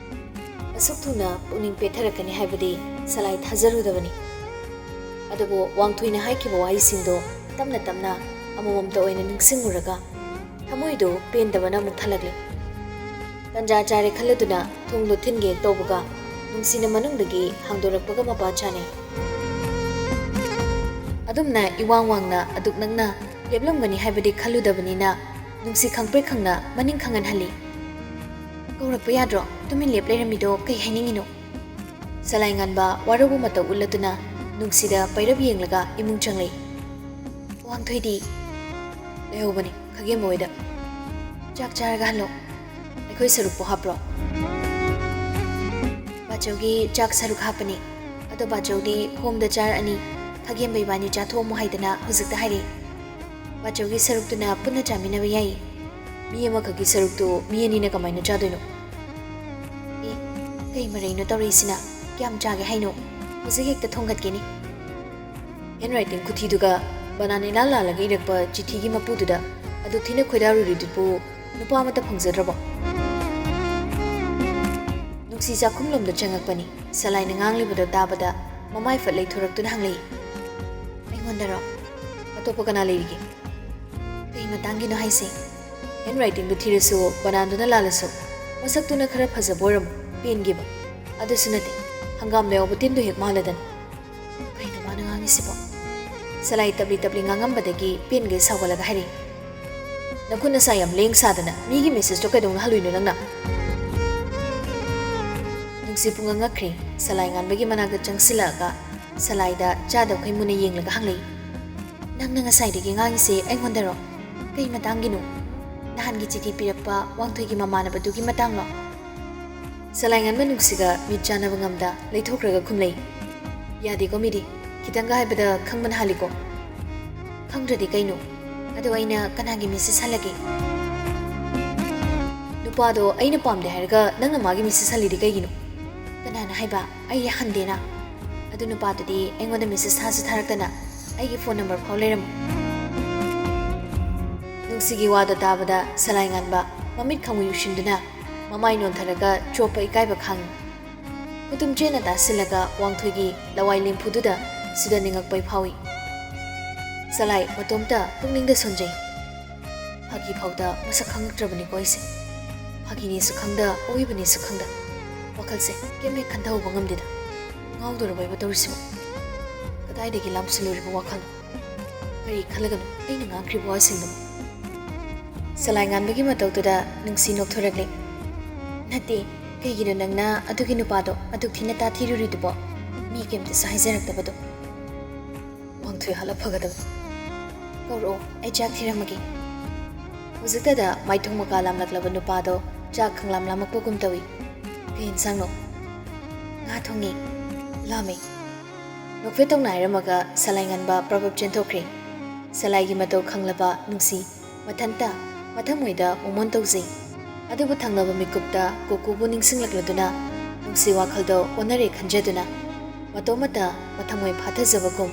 ꯑꯁꯨꯛ ꯊꯨꯅ ꯄꯨꯛꯅꯤꯡ ꯄꯦꯠꯊꯔꯛꯀꯅꯤ ꯍꯥꯏꯕꯗꯤ ꯁꯂꯥꯏ ꯊꯥꯖꯔꯨꯗꯕꯅꯤ꯫ ꯑꯗꯨꯕꯨ ꯋꯥꯡꯊꯣꯏꯅ ꯍꯥꯏꯈꯤꯕ ꯋꯥꯍꯩꯁꯤꯡꯗꯣ ꯇꯞꯅ ꯇꯞꯅ ꯑꯃꯃꯝꯇ ꯑꯣꯏꯅ ꯅꯤꯡꯁꯤꯡꯉꯨꯔꯒ ꯊꯃꯣꯏꯗꯣ ꯄꯦꯟꯗꯕꯅ ꯑꯃꯨꯛ ꯊꯜꯂꯛꯂꯦ꯫ ꯇꯟꯖꯥ ꯆꯥꯔꯦ ꯈꯜꯂꯗꯨꯅ ꯊꯣꯡꯗꯣ ꯊꯤꯟꯒꯦ ꯇꯧꯕꯒ ꯅꯨꯡꯁꯤꯅ ꯃꯅꯨꯡꯗꯒꯤ ꯍꯥꯡꯗꯣꯔꯛꯄꯒ ꯃꯄꯥ ꯆꯥꯅꯩ꯫ ꯑꯗꯨꯝꯅ ꯏꯋꯥꯡ ꯋꯥꯡꯅ ꯑꯗꯨꯛ ꯅꯛꯅ ꯂꯦꯞꯂꯝꯒꯅꯤ ꯍꯥꯏꯕꯗꯤ ꯈꯜꯂꯨꯗꯕꯅꯤꯅ ꯅꯨꯡꯁꯤ ꯈꯪꯄ꯭ꯔꯦꯛ ꯈꯪꯅ ꯃꯅꯤꯡ ꯈꯪꯍꯟꯍꯜꯂꯤ꯫ "ꯀꯧꯔꯛꯄ ꯌꯥꯗ꯭ꯔꯣ? ꯇꯨꯃꯤꯟ ꯂꯦꯞ ꯂꯩꯔꯝꯃꯤꯗꯣ ꯀꯩ ꯍꯥꯏꯅꯤꯡꯉꯤꯅꯣ?" ꯁꯂꯥꯏ ꯉꯥꯟꯕ ꯋꯥꯔꯧꯕ ꯃꯇꯧ ꯎꯠꯂꯗꯨꯅ ꯅꯨꯡꯁꯤꯗ ꯄꯩꯔꯞ ꯌꯦꯡꯂꯒ ꯏꯃꯨꯡ ꯆꯪꯂꯛꯏ꯫ ꯋꯥꯡꯊꯣꯏꯗꯤ ꯂꯩꯍꯧꯕꯅꯤ ꯈꯥꯒꯦꯝꯕ ꯍꯣꯏꯗ꯫ ꯆꯥꯛ ꯆꯥꯔꯒ ꯍꯜꯂꯣ꯫ ꯑꯩꯈꯣꯏ ꯁꯔꯨꯛꯄꯨ ꯍꯥꯞꯄ꯭ꯔꯣ? ꯕꯥꯆꯧꯒꯤ ꯆꯥꯛ ꯁꯔꯨꯛ ꯍꯥꯞꯄꯅꯤ꯫ ꯑꯗꯣ ꯕꯥꯆꯧꯗꯤ ꯍꯣꯝꯗ ꯆꯥꯔꯛꯑꯅꯤ꯫ ꯈꯥꯒꯦꯝꯕ ꯏꯕꯥꯅꯤ ꯆꯥꯊꯣꯛꯑꯝꯃꯣ ꯍꯥꯏꯗꯅ ꯍꯧꯖꯤꯛꯇ ꯍꯥꯏꯔꯛꯏ꯫ ꯕꯥꯆꯧꯒꯤ ꯁꯔꯨꯛꯇꯨꯅ ꯄꯨꯟꯅ ꯆꯥꯃꯤꯟꯅꯕ ꯌꯥꯏ꯫ ꯃꯤ ꯑꯃꯈꯛꯀꯤ ꯁꯔꯨꯛꯇꯨ ꯃꯤ ꯑꯅꯤꯅ ꯀꯃꯥꯏꯅ ꯆꯥꯗꯣꯏꯅꯣ? ꯑꯦ, ꯀꯩ ꯃꯔꯩꯅꯣ ꯇꯧꯔꯛꯏꯁꯤꯅ? ꯀꯌꯥꯝ ꯆꯥꯒꯦ ꯍꯥꯏꯅꯣ? ꯍꯧꯖꯤꯛ ꯍꯦꯛꯇ ꯊꯣꯡꯒꯠꯀꯦꯅꯦ꯫ ꯍꯦꯟ ꯔꯥꯏꯇꯤꯡ ꯈꯨꯊꯤꯗꯨꯒ ꯕꯅꯥꯟ ꯏꯂꯥꯜ ꯂꯥꯜꯂꯒ ꯏꯔꯛꯄ ꯆꯤꯊꯤꯒꯤ ꯃꯄꯨꯗꯨꯗ ꯑꯗꯨꯛ ꯊꯤꯅ ꯈꯣꯏꯗꯥꯔꯨꯔꯤꯗꯨꯕꯨ ꯅꯨꯄꯥ ꯑꯃꯠꯇ ꯐꯪꯖꯗ꯭ꯔꯕꯣ? ꯅꯨꯡꯁꯤ ꯆꯥꯛꯈꯨꯝꯂꯣꯝꯗ ꯆꯪꯉꯛꯄꯅꯤ꯫ ꯁꯂꯥꯏꯅ ꯉꯥꯡꯂꯤꯕꯗꯣ ꯇꯥꯕꯗ ꯃꯃꯥꯏ ꯐꯠ ꯂꯩꯊꯣꯔꯛꯇꯨꯅ ꯍꯪꯂꯛꯏ꯫ ꯑꯩꯉꯣꯟꯗꯔꯣ? ꯑꯇꯣꯞꯄ ꯀꯅꯥ ꯂꯩꯔꯤꯒꯦ? ꯀꯩ ꯃꯇꯥꯡꯒꯤꯅꯣ ꯍꯥꯏꯁꯦ? ꯍꯦꯟ ꯔꯥꯏꯇꯤꯡꯗꯨ ꯊꯤꯔꯁꯨ ꯕꯅꯥꯟꯗꯨꯅ ꯂꯥꯜꯂꯁꯨ ꯃꯁꯛꯇꯨꯅ ꯈꯔ ꯐꯖꯕ ꯑꯣꯏꯔꯝꯃꯣ, ꯄꯦꯟꯒꯦꯕ꯫ ꯑꯗꯨꯁꯨ ꯅꯠꯇꯦ, ꯍꯪꯒꯥꯝꯗ ꯌꯥꯎꯕ ꯇꯤꯟꯗꯨ ꯍꯦꯛ ꯃꯥꯜꯂꯗꯅ꯫ ꯀꯩꯅꯣ ꯃꯥꯅ ꯉꯥꯡꯉꯤꯁꯤꯕꯣ? ꯁꯂꯥꯏ ꯇꯞꯂꯤ ꯇꯞꯂꯤ ꯉꯥꯡꯉꯝꯕꯗꯒꯤ ꯄꯦꯟꯒꯩ ꯁꯥꯎꯒꯠꯂꯒ ꯍꯥꯏꯔꯛꯏ꯫ ꯅꯈꯨꯠ ꯅꯁꯥ ꯌꯥꯝ ꯂꯦꯡ ꯁꯥꯗꯅ ꯃꯤꯒꯤ ꯃꯦꯁꯦꯖꯇꯣ ꯀꯩꯗꯧꯅ ꯍꯜꯂꯨꯏꯅꯣ ꯅꯪꯅ? ꯅꯨꯡꯁꯤ ꯄꯨꯡꯉꯛ ꯉꯛꯈ꯭ꯔꯦ꯫ ꯁꯂꯥꯏ ꯉꯥꯟꯕꯒꯤ ꯃꯅꯥꯛꯇ ꯆꯪꯁꯤꯜꯂꯛꯑꯒ ꯁꯂꯥꯏꯗ ꯆꯥꯗꯕꯈꯩ ꯃꯨꯟꯅ ꯌꯦꯡꯂꯒ ꯍꯪꯂꯛꯏ꯫ ꯅꯪꯅ ꯉꯁꯥꯏꯗꯒꯤ ꯉꯥꯡꯉꯤꯁꯦ ꯑꯩꯉꯣꯟꯗꯔꯣ? ꯀꯩ ꯃꯇꯥꯡꯒꯤꯅꯣ? ꯅꯍꯥꯟꯒꯤ ꯆꯤꯊꯤ ꯄꯤꯔꯛꯄ ꯋꯥꯡꯊꯣꯏꯒꯤ ꯃꯃꯥꯟꯅꯕꯗꯨꯒꯤ ꯃꯇꯥꯡꯂꯣ? ꯁꯂꯥꯏ ꯉꯥꯟꯕ ꯅꯨꯡꯁꯤꯒ ꯃꯤꯠ ꯆꯥꯟꯅꯕ ꯉꯝꯗ ꯂꯩꯊꯣꯛꯈ꯭ꯔꯒ ꯈꯨꯝꯂꯩ꯫ ꯌꯥꯗꯦꯀꯣ ꯃꯤꯗꯤ, ꯈꯤꯇꯪꯒ ꯍꯥꯏꯕꯗ ꯈꯪꯕꯅ ꯍꯥꯜꯂꯤꯀꯣ꯫ ꯈꯪꯗ꯭ꯔꯗꯤ ꯀꯩꯅꯣ? ꯑꯗꯣ ꯑꯩꯅ ꯀꯅꯥꯒꯤ ꯃꯦꯁꯦꯖ ꯍꯜꯂꯒꯦ? ꯅꯨꯄꯥꯗꯣ ꯑꯩꯅ ꯄꯥꯝꯗꯦ ꯍꯥꯏꯔꯒ ꯅꯪꯅ ꯃꯥꯒꯤ ꯃꯦꯁꯦꯖ ꯍꯜꯂꯤꯗꯤ ꯀꯩꯒꯤꯅꯣ? ꯀꯅꯥꯅ ꯍꯥꯏꯕ ꯑꯩ ꯍꯟꯗꯦꯅ? ꯑꯗꯨ ꯅꯨꯄꯥꯗꯨꯗꯤ ꯑꯩꯉꯣꯟꯗ ꯃꯦꯁꯦꯖ ꯊꯥꯁꯨ ꯊꯥꯔꯛꯇꯅ ꯑꯩꯒꯤ ꯐꯣꯟ ꯅꯝꯕꯔ ꯐꯥꯎ ꯂꯩꯔꯝꯃꯤ꯫ ꯅꯨꯡꯁꯤꯒꯤ ꯋꯥꯗꯣ ꯇꯥꯕꯗ ꯁꯂꯥꯏ ꯉꯥꯟꯕ ꯃꯃꯤꯠ ꯈꯪꯎ ꯌꯨꯁꯤꯟꯗꯨꯅ ꯃꯃꯥꯏ ꯅꯣꯟꯊꯔꯒ ꯆꯣꯞꯄ ꯏꯀꯥꯏꯕ ꯈꯥꯡꯏ꯫ ꯈꯨꯇꯨꯝ ꯆꯦꯠꯅ ꯇꯥꯁꯤꯜꯂꯒ ꯋꯥꯡꯊꯣꯏꯒꯤ ꯂꯋꯥꯏ ꯂꯦꯝꯐꯨꯗꯨꯗ ꯁꯤꯗ ꯅꯤꯡꯉꯛꯄꯩ ꯐꯥꯎꯏ꯫ ꯁꯂꯥꯏ ꯃꯇꯣꯝꯇ ꯄꯨꯛꯅꯤꯡꯗ ꯁꯣꯟꯖꯩ꯫ ꯐꯥꯒꯤ ꯐꯥꯎꯗ ꯃꯁꯛ ꯈꯪꯉꯛꯇ꯭ꯔꯕꯅꯤꯀꯣ ꯑꯩꯁꯦ꯫ ꯐꯥꯒꯤꯅꯦꯁꯨ ꯈꯪꯗ, ꯑꯋꯣꯏꯕꯅꯦꯁꯨ ꯈꯪꯗ꯫ ꯋꯥꯈꯜꯁꯦ ꯀꯩꯝ ꯍꯦꯛ ꯈꯟꯊꯍꯧꯕ ꯉꯝꯗꯦꯗ꯫ ꯉꯥꯎꯗꯣꯔꯕꯩꯕ ꯇꯧꯔꯤꯁꯤꯕꯣ? ꯀꯗꯥꯏꯗꯒꯤ ꯂꯥꯝꯁꯤꯜꯂꯨꯔꯤꯕ ꯋꯥꯈꯜꯅꯣ? ꯀꯔꯤ ꯈꯜꯂꯒꯅꯣ ꯑꯩꯅ ꯉꯥꯡꯈ꯭ꯔꯤꯕ ꯋꯥꯁꯤꯡꯗꯨꯕꯨ? ꯁꯂꯥꯏ ꯉꯥꯟꯕꯒꯤ ꯃꯇꯧꯗꯨꯗ ꯅꯨꯡꯁꯤ ꯅꯣꯛꯊꯣꯔꯛꯂꯦ꯫ ꯅꯠꯇꯦ, ꯀꯩꯒꯤꯅꯣ ꯅꯪꯅ ꯑꯗꯨꯒꯤ ꯅꯨꯄꯥꯗꯣ ꯑꯗꯨꯛ ꯊꯤꯅ ꯇꯥꯊꯤꯔꯨꯔꯤꯗꯨꯕꯣ? ꯃꯤ ꯀꯩꯝꯇꯁꯨ ꯍꯥꯏꯖꯔꯛꯇꯕꯗꯣ꯫ ꯋꯥꯡꯊꯣꯏ ꯍꯜꯂꯛ ꯐꯒꯗꯕ꯫ ꯀꯧꯔꯛꯑꯣ, ꯑꯩ ꯆꯥꯛ ꯊꯤꯔꯝꯃꯒꯦ꯫ ꯍꯧꯖꯤꯛꯇꯗ ꯃꯥꯏꯊꯣꯡ ꯃꯀꯥ ꯂꯥꯝꯂꯛꯂꯕ ꯅꯨꯄꯥꯗꯣ ꯆꯥꯛ ꯈꯪꯂꯥꯝ ꯂꯥꯝꯃꯛꯄꯒꯨꯝ ꯇꯧꯏ꯫ "ꯀꯩ ꯏꯟꯁꯥꯡꯅꯣ?" "ꯉꯥ ꯊꯣꯡꯉꯤ꯫ ꯂꯥꯝꯃꯦ꯫" ꯅꯣꯛꯐꯦꯠ ꯇꯧꯅ ꯍꯥꯏꯔꯝꯃꯒ ꯁꯂꯥꯏ ꯉꯟꯕ ꯄ꯭ꯔꯕꯞ ꯆꯦꯟꯊꯣꯛꯈ꯭ꯔꯦ꯫ ꯁꯂꯥꯏꯒꯤ ꯃꯇꯧ ꯈꯪꯂꯕ ꯅꯨꯡꯁꯤ ꯃꯊꯟꯇ ꯃꯊꯃꯣꯏꯗ ꯃꯣꯃꯣꯟ ꯇꯧꯖꯩ꯫ ꯑꯗꯨꯕꯨ ꯊꯪꯅꯕ ꯃꯤꯀꯨꯞꯇ ꯀꯨꯀꯨꯕꯨ ꯅꯤꯡꯁꯤꯡꯂꯛꯂꯗꯨꯅ ꯅꯨꯡꯁꯤ ꯋꯥꯈꯜꯗꯣ ꯑꯣꯟꯅꯔꯦ ꯈꯟꯖꯗꯨꯅ ꯃꯇꯣꯝꯇ ꯃꯊꯃꯣꯏ ꯐꯥꯊꯖꯕꯒꯨꯝ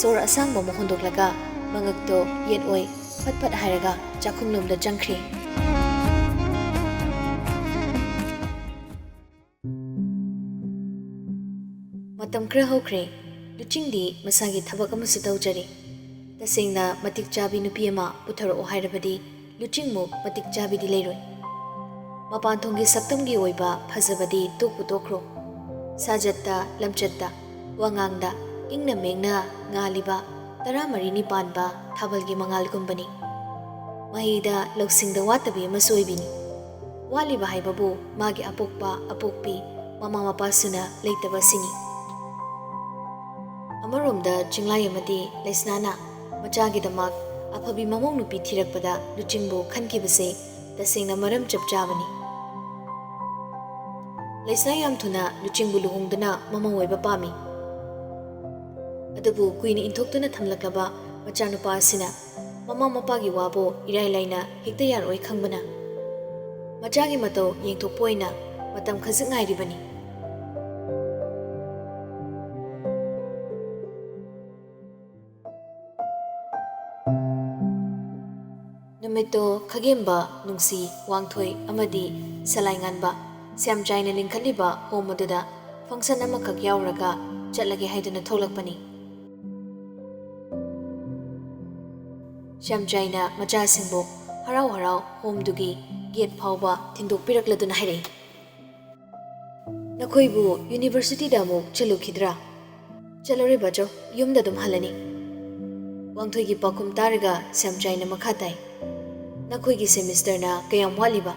ꯁꯣꯔ ꯑꯁꯥꯡꯕ ꯑꯃ ꯍꯣꯟꯗꯣꯛꯂꯒ ꯃꯉꯛꯇꯣ ꯌꯦꯠ ꯑꯣꯏ ꯐꯠ ꯐꯠ ꯍꯥꯏꯔꯒ ꯆꯥꯛꯈꯨꯝꯂꯣꯝꯗ ꯆꯪꯈ꯭ꯔꯦ꯫ ꯃꯇꯝ ꯈꯔ ꯍꯧꯈ꯭ꯔꯦ꯫ ꯂꯨꯆꯤꯡꯗꯤ ꯃꯁꯥꯒꯤ ꯊꯕꯛ ꯑꯃꯁꯨ ꯇꯧꯖꯔꯤ꯫ ꯇꯁꯦꯡꯅ ꯃꯇꯤꯛ ꯆꯥꯕꯤ ꯅꯨꯄꯤ ꯑꯃ ꯄꯨꯊꯔꯛꯑꯣ ꯍꯥꯏꯔꯕꯗꯤ ꯂꯨꯆꯤꯡꯃꯨꯛ ꯃꯇꯤꯛ ꯆꯥꯕꯤꯗꯤ ꯂꯩꯔꯣꯏ꯫ ꯃꯄꯥꯟ ꯊꯣꯡꯒꯤ ꯁꯛꯇꯝꯒꯤ ꯑꯣꯏꯕ ꯐꯖꯕꯗꯤ ꯇꯣꯛꯄꯨ ꯇꯣꯛꯈ꯭ꯔꯣ꯫ ꯁꯥꯖꯠꯇ, ꯂꯝꯆꯠꯇ, ꯋꯥꯉꯥꯡꯗ ꯏꯪꯅ ꯃꯦꯡꯅ ꯉꯥꯜꯂꯤꯕ ꯇꯔꯥꯃꯔꯤꯅꯤ ꯄꯥꯟꯕ ꯊꯥꯕꯜꯒꯤ ꯃꯉꯥꯜꯒꯨꯝꯕꯅꯤ꯫ ꯃꯍꯩꯗ ꯂꯧꯁꯤꯡꯗ ꯋꯥꯠꯇꯕꯤ ꯑꯃꯁꯨ ꯑꯣꯏꯕꯤꯅꯤ꯫ ꯋꯥꯠꯂꯤꯕ ꯍꯥꯏꯕꯕꯨ ꯃꯥꯒꯤ ꯑꯄꯣꯛꯄ ꯑꯄꯣꯛꯄꯤ ꯃꯃꯥ ꯃꯄꯥꯁꯨꯅ ꯂꯩꯇꯕꯁꯤꯅꯤ꯫ ꯑꯃꯔꯣꯝꯗ ꯆꯤꯡꯂꯥꯏ ꯑꯃꯗꯤ ꯂꯩꯁꯅꯥꯅ ꯃꯆꯥꯒꯤꯗꯃꯛ ꯑꯐꯕꯤ ꯃꯃꯧ ꯅꯨꯄꯤ ꯊꯤꯔꯛꯄꯗ ꯂꯨꯆꯤꯡꯕꯨ ꯈꯟꯈꯤꯕꯁꯦ ꯇꯁꯦꯡꯅ ꯃꯔꯝ ꯆꯞ ꯆꯥꯕꯅꯤ꯫ ꯂꯩꯁꯅꯥ ꯌꯥꯝ ꯊꯨꯅ ꯂꯨꯆꯤꯡꯕꯨ ꯂꯨꯍꯣꯡꯗꯨꯅ ꯃꯃꯧ ꯑꯣꯏꯕ ꯄꯥꯝꯃꯤ꯫ ꯑꯗꯨꯕꯨ ꯀꯨꯏꯅ ꯏꯟꯊꯣꯛꯇꯨꯅ ꯊꯝꯂꯛꯂꯕ ꯃꯆꯥꯅꯨꯄꯥ ꯑꯁꯤꯅ ꯃꯃꯥ ꯃꯄꯥꯒꯤ ꯋꯥꯕꯨ ꯏꯔꯥꯏ ꯂꯥꯏꯅ ꯍꯦꯛꯇ ꯌꯥꯔꯛꯑꯣꯏ ꯈꯪꯕꯅ ꯃꯆꯥꯒꯤ ꯃꯇꯧ ꯌꯦꯡꯊꯣꯛꯄ ꯑꯣꯏꯅ ꯃꯇꯝ ꯈꯖꯤꯛ ꯉꯥꯏꯔꯤꯕꯅꯤ꯫ ꯅꯨꯃꯤꯠꯇꯣ ꯈꯒꯦꯝꯕ, ꯅꯨꯡꯁꯤ, ꯋꯥꯡꯊꯣꯏ ꯑꯃꯗꯤ ꯁꯂꯥꯏ ꯉꯥꯟꯕ ꯁ꯭ꯌꯥꯝꯆꯥꯏꯅ ꯂꯤꯡꯈꯠꯂꯤꯕ ꯍꯣꯝ ꯑꯗꯨꯗ ꯐꯪꯁꯟ ꯑꯃꯈꯛ ꯌꯥꯎꯔꯒ ꯆꯠꯂꯒꯦ ꯍꯥꯏꯗꯨꯅ ꯊꯣꯛꯂꯛꯄꯅꯤ꯫ ꯁ꯭ꯌꯥꯝꯆꯥꯏꯅ ꯃꯆꯥꯁꯤꯡꯕꯨ ꯍꯔꯥꯎ ꯍꯔꯥꯎ ꯍꯣꯝꯗꯨꯒꯤ ꯒꯦꯠ ꯐꯥꯎꯕ ꯊꯤꯟꯗꯣꯛꯄꯤꯔꯛꯂꯗꯨꯅ ꯍꯥꯏꯔꯛꯏ, "ꯅꯈꯣꯏꯕꯨ ꯌꯨꯅꯤꯚꯔꯁꯤꯇꯤꯗ ꯑꯃꯨꯛ ꯆꯠꯂꯨꯈꯤꯗ꯭ꯔꯥ?" "ꯆꯠꯂꯔꯣꯏ ꯕꯥꯆꯧ, ꯌꯨꯝꯗ ꯑꯗꯨꯝ ꯍꯜꯂꯅꯤ꯫" ꯋꯥꯡꯊꯣꯏꯒꯤ ꯄꯥꯎꯈꯨꯝ ꯇꯥꯔꯒ ꯁ꯭ꯌꯥꯝꯆꯥꯏꯅ ꯃꯈꯥ ꯇꯥꯏ, "ꯅꯈꯣꯏꯒꯤ ꯁꯦꯃꯤꯁꯇꯔꯅ ꯀꯌꯥꯝ ꯋꯥꯠꯂꯤꯕ?"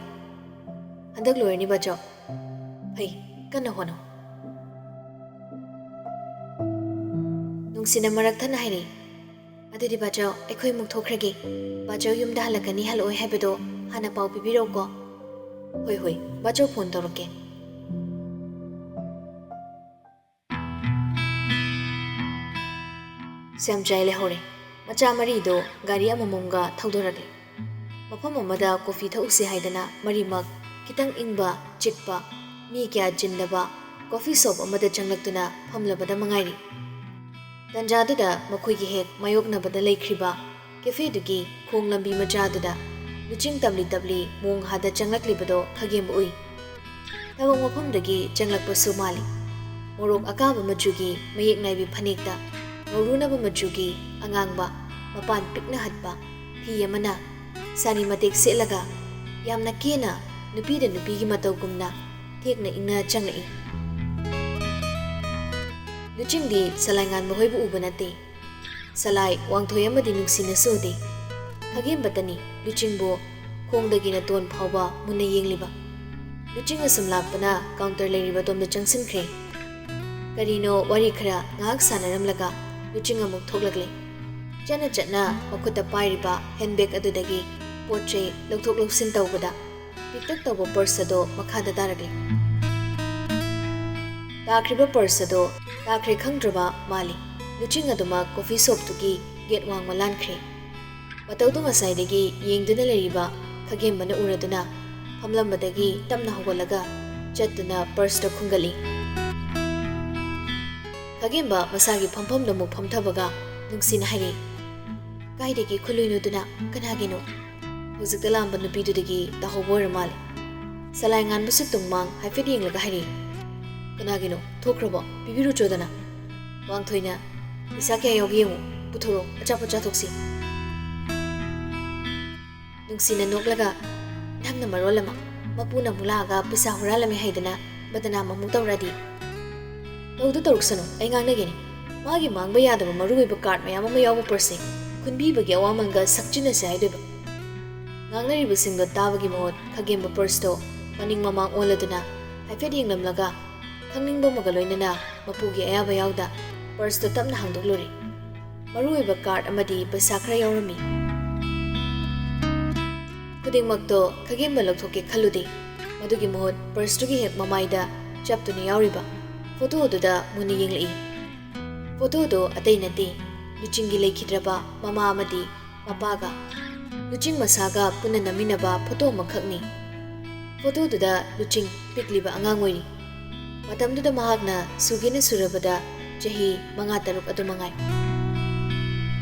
"ꯍꯟꯗꯛ ꯂꯣꯏꯔꯅꯤ ꯕꯥꯆꯧ꯫" "ꯐꯩ, ꯀꯟꯅ ꯍꯣꯠꯅꯧ꯫" ꯅꯨꯡꯁꯤꯅ ꯃꯔꯛ ꯊꯠꯅ ꯍꯥꯏꯔꯛꯏ, "ꯑꯗꯨꯗꯤ ꯕꯥꯆꯧ, ꯑꯩꯈꯣꯏ ꯑꯃꯨꯛ ꯊꯣꯛꯈ꯭ꯔꯒꯦ꯫ ꯕꯥꯆꯧ ꯌꯨꯝꯗ ꯍꯜꯂꯛꯀꯅꯤ, ꯍꯜꯂꯛꯑꯣꯏ ꯍꯥꯏꯕꯗꯣ ꯍꯥꯟꯅ ꯄꯥꯎ ꯄꯤꯕꯤꯔꯛꯎꯀꯣ꯫" "ꯍꯣꯏ, ꯍꯣꯏ, ꯕꯥꯆꯧ ꯐꯣꯟ ꯇꯧꯔꯛꯀꯦ꯫" ꯁ꯭ꯌꯥꯝꯆꯥꯏ ꯂꯩꯍꯧꯔꯦ꯫ ꯃꯆꯥ ꯃꯔꯤꯗꯣ ꯒꯥꯔꯤ ꯑꯃꯃꯝꯒ ꯊꯧꯗꯣꯔꯛꯂꯦ꯫ ꯃꯐꯝ ꯑꯃꯗ ꯀꯣꯐꯤ ꯊꯛꯎꯁꯤ ꯍꯥꯏꯗꯅ ꯃꯔꯤꯃꯛ ꯈꯤꯇꯪ ꯏꯪꯕ, ꯆꯤꯛꯄ, ꯃꯤ ꯀꯌꯥ ꯆꯤꯟꯗꯕ ꯀꯣꯐꯤ ꯁꯣꯞ ꯑꯃꯗ ꯆꯪꯂꯛꯇꯨꯅ ꯐꯝꯂꯕꯗ ꯃꯉꯥꯏꯔꯤ꯫ ꯇꯟꯖꯥꯗꯨꯗ ꯃꯈꯣꯏꯒꯤ ꯍꯦꯛ ꯃꯥꯌꯣꯛꯅꯕꯗ ꯂꯩꯈ꯭ꯔꯤꯕ ꯀꯦꯐꯦꯗꯨꯒꯤ ꯈꯣꯡ ꯂꯝꯕꯤ ꯃꯆꯥꯗꯨꯗ ꯂꯨꯆꯤꯡ ꯇꯞꯂꯤ ꯇꯞꯂꯤ ꯃꯣꯡ ꯍꯥꯗ ꯆꯪꯂꯛꯂꯤꯕꯗꯣ ꯈꯥꯒꯦꯝꯕ ꯎꯏ꯫ ꯊꯕꯛ ꯃꯐꯝꯗꯒꯤ ꯆꯪꯂꯛꯄꯁꯨ ꯃꯥꯜꯂꯤ꯫ ꯃꯣꯔꯣꯛ ꯑꯀꯥꯕ ꯃꯆꯨꯒꯤ ꯃꯌꯦꯛ ꯅꯥꯏꯕꯤ ꯐꯅꯦꯛꯇ ꯉꯧꯔꯨꯅꯕ ꯃꯆꯨꯒꯤ ꯑꯉꯥꯡꯕ ꯃꯄꯥꯟ ꯄꯤꯛꯅ ꯍꯠꯄ ꯐꯤ ꯑꯃꯅ ꯁꯥꯔꯤ ꯃꯇꯦꯛ ꯁꯦꯠꯂꯒ ꯌꯥꯝꯅ ꯀꯦꯅ ꯅꯨꯄꯤꯗ ꯅꯨꯄꯤꯒꯤ ꯃꯇꯧꯒꯨꯝꯅ ꯊꯦꯛꯅ ꯏꯪꯅ ꯆꯪꯂꯛꯏ꯫ ꯂꯨꯆꯤꯡꯗꯤ ꯁꯂꯥꯏ ꯉꯥꯟꯕ ꯍꯣꯏꯕꯨ ꯎꯕ ꯅꯠꯇꯦ꯫ ꯁꯂꯥꯏ ꯋꯥꯡꯊꯣꯏ ꯑꯃꯗꯤ ꯅꯨꯡꯁꯤꯅꯁꯨ ꯎꯗꯦ꯫ ꯈꯥꯒꯦꯝꯕꯇꯅꯤ ꯂꯨꯆꯤꯡꯕꯨ ꯈꯣꯡꯗꯒꯤꯅ ꯇꯣꯟ ꯐꯥꯎꯕ ꯃꯨꯟꯅ ꯌꯦꯡꯂꯤꯕ꯫ ꯂꯨꯆꯤꯡ ꯑꯁꯨꯝ ꯂꯥꯛꯄꯅ ꯀꯥꯎꯟꯇꯔ ꯂꯩꯔꯤꯕ ꯑꯗꯣꯝꯗ ꯆꯪꯁꯤꯟꯈ꯭ꯔꯦ꯫ ꯀꯔꯤꯅꯣ ꯋꯥꯔꯤ ꯈꯔ ꯉꯥꯏꯍꯥꯛ ꯁꯥꯟꯅꯔꯝꯂꯒ ꯂꯨꯆꯤꯡ ꯑꯃꯨꯛ ꯊꯣꯛꯂꯛꯂꯦ꯫ ꯆꯠꯅ ꯆꯠꯅ ꯃꯈꯨꯠꯇ ꯄꯥꯏꯔꯤꯕ ꯍꯦꯟꯕꯦꯒ ꯑꯗꯨꯗꯒꯤ ꯄꯣꯠ ꯆꯩ ꯂꯧꯊꯣꯛ ꯂꯧꯁꯤꯟ ꯇꯧꯕꯗ ꯄꯤꯛꯇꯛ ꯇꯧꯕ ꯄꯔꯁ ꯑꯗꯣ ꯃꯈꯥꯗ ꯇꯥꯔꯛꯂꯦ꯫ ꯇꯥꯈ꯭ꯔꯤꯕ ꯄꯔꯁ ꯑꯗꯣ ꯇꯥꯈ꯭ꯔꯦ ꯈꯪꯗ꯭ꯔꯕ ꯃꯥꯜꯂꯤ꯫ ꯂꯨꯆꯤꯡ ꯑꯗꯨꯃꯛ ꯀꯣꯐꯤ ꯁꯣꯞꯇꯨꯒꯤ ꯒꯦꯠ ꯋꯥꯡꯃ ꯂꯥꯟꯈ꯭ꯔꯦ꯫ ꯃꯇꯧꯗꯨ ꯉꯁꯥꯏꯗꯒꯤ ꯌꯦꯡꯗꯨꯅ ꯂꯩꯔꯤꯕ ꯈꯥꯒꯦꯝꯕꯅ ꯎꯔꯗꯨꯅ ꯐꯝꯂꯝꯕꯗꯒꯤ ꯇꯞꯅ ꯍꯧꯒꯠꯂꯒ ꯆꯠꯇꯨꯅ ꯄꯔꯁꯇ ꯈꯨꯟꯒꯠꯂꯤ꯫ ꯈꯥꯒꯦꯝꯕ ꯃꯁꯥꯒꯤ ꯐꯝꯐꯝꯗ ꯑꯃꯨꯛ ꯐꯝꯊꯕꯒ ꯅꯨꯡꯁꯤꯅ ꯍꯥꯏꯔꯛꯏ, "ꯀꯥꯏꯗꯒꯤ ꯈꯨꯜꯂꯨꯏꯅꯣꯗꯨꯅ? ꯀꯅꯥꯒꯤꯅꯣ?" ꯍꯧꯖꯤꯛꯇ ꯂꯥꯛꯑꯝꯕ ꯅꯨꯄꯤꯗꯨꯗꯒꯤ ꯇꯥꯍꯧꯕ ꯑꯣꯏꯔ ꯃꯥꯜꯂꯦ꯫ ꯁꯂꯥꯏ ꯉꯥꯟꯕꯁꯨ ꯇꯨꯡ ꯃꯥꯡ ꯍꯥꯏꯐꯦꯠ ꯌꯦꯡꯂꯒ ꯍꯥꯏꯔꯛꯏ, "ꯀꯅꯥꯒꯤꯅꯣ? ꯊꯣꯛꯈ꯭ꯔꯕꯣ? ꯄꯤꯕꯤꯔꯨꯆꯣꯗꯅ꯫" ꯋꯥꯡꯊꯣꯏꯅ, "ꯄꯩꯁꯥ ꯀꯌꯥ ꯌꯥꯎꯒꯦ ꯌꯦꯡꯉꯨ, ꯄꯨꯊꯣꯔꯛꯑꯣ, ꯑꯆꯥꯄꯣꯠ ꯆꯥꯊꯣꯛꯁꯤ꯫" ꯅꯨꯡꯁꯤꯅ ꯅꯣꯛꯂꯒ, "ꯅꯪꯅ ꯃꯔꯣꯜ ꯑꯃ, ꯃꯄꯨꯅ ꯑꯃꯨꯛ ꯂꯥꯛꯑꯒ ꯄꯩꯁꯥ ꯍꯨꯔꯥꯜꯂꯝꯃꯦ ꯍꯥꯏꯗꯅ ꯕꯗꯅꯥꯝ ꯑꯃꯨꯛ ꯇꯧꯔꯛꯑꯗꯤ?" "ꯇꯧꯗ ꯇꯧꯔꯛꯁꯅꯨ, ꯑꯩ ꯉꯥꯡꯅꯒꯦꯅꯦ꯫ ꯃꯥꯒꯤ ꯃꯥꯡꯕ ꯌꯥꯗꯕ ꯃꯔꯨꯑꯣꯏꯕ ꯀꯥꯔꯗ ꯃꯌꯥꯝ ꯑꯃ ꯌꯥꯎꯕ ꯄꯔꯁꯁꯦ ꯈꯨꯟꯕꯤꯕꯒꯤ ꯑꯋꯥꯃꯜꯒ ꯁꯛꯆꯤꯟꯅꯁꯦ ꯍꯥꯏꯗꯣꯏꯕ?" ꯉꯥꯡꯅꯔꯤꯕꯁꯤꯡꯗꯣ ꯇꯥꯕꯒꯤ ꯃꯍꯨꯠ ꯈꯥꯒꯦꯝꯕ ꯄꯔꯁꯇꯣ ꯃꯅꯤꯡ ꯃꯃꯥꯡ ꯑꯣꯜꯂꯗꯨꯅ ꯍꯥꯏꯐꯦꯠ ꯌꯦꯡꯂꯝꯂꯒ ꯈꯪꯅꯤꯡꯕ ꯑꯃꯒ ꯂꯣꯏꯅꯅ ꯃꯄꯨꯒꯤ ꯑꯌꯥꯕ ꯌꯥꯎꯗ purse ꯇꯣ ꯇꯞꯅ ꯍꯥꯡꯗꯣꯛꯂꯨꯔꯦ꯫ ꯃꯔꯨꯑꯣꯏꯕ card ꯑꯃꯗꯤ ꯄꯩꯁꯥ ꯈꯔ ꯌꯥꯎꯔꯝꯃꯤ꯫ ꯈꯨꯗꯤꯡꯃꯛꯇꯣ ꯈꯥꯒꯦꯝꯕ ꯂꯧꯊꯣꯛꯀꯦ ꯈꯜꯂꯨꯗꯦ꯫ ꯃꯗꯨꯒꯤ ꯃꯍꯨꯠ purse ꯇꯨꯒꯤ ꯍꯦꯛ ꯃꯃꯥꯏꯗ ꯆꯞꯇꯨꯅ ꯌꯥꯎꯔꯤꯕ photo ꯑꯗꯨꯗ ꯃꯨꯟꯅ ꯌꯦꯡꯂꯛꯏ꯫ Photo ꯗꯣ ꯑꯇꯩ ꯅꯠꯇꯦ, ꯂꯨꯆꯤꯡꯒꯤ ꯂꯩꯈꯤꯗ꯭ꯔꯕ ꯃꯃꯥ ꯑꯃꯗꯤ ꯃꯄꯥꯒ ꯂꯨꯆꯤꯡ ꯃꯁꯥꯒ ꯄꯨꯟꯅ ꯅꯝꯃꯤꯟꯅꯕ photo ꯑꯃꯈꯛꯅꯤ꯫ Photo ꯗꯨꯗ ꯂꯨꯆꯤꯡ ꯄꯤꯛꯂꯤꯕ ꯑꯉꯥꯡ ꯑꯣꯏꯔꯤ꯫ ꯃꯇꯝꯗꯨꯗ ꯃꯍꯥꯛꯅ ꯁꯨꯒꯦꯅ ꯁꯨꯔꯕꯗ ꯆꯍꯤ ꯃꯉꯥ ꯇꯔꯨꯛ ꯑꯗꯨ ꯃꯉꯥꯏ꯫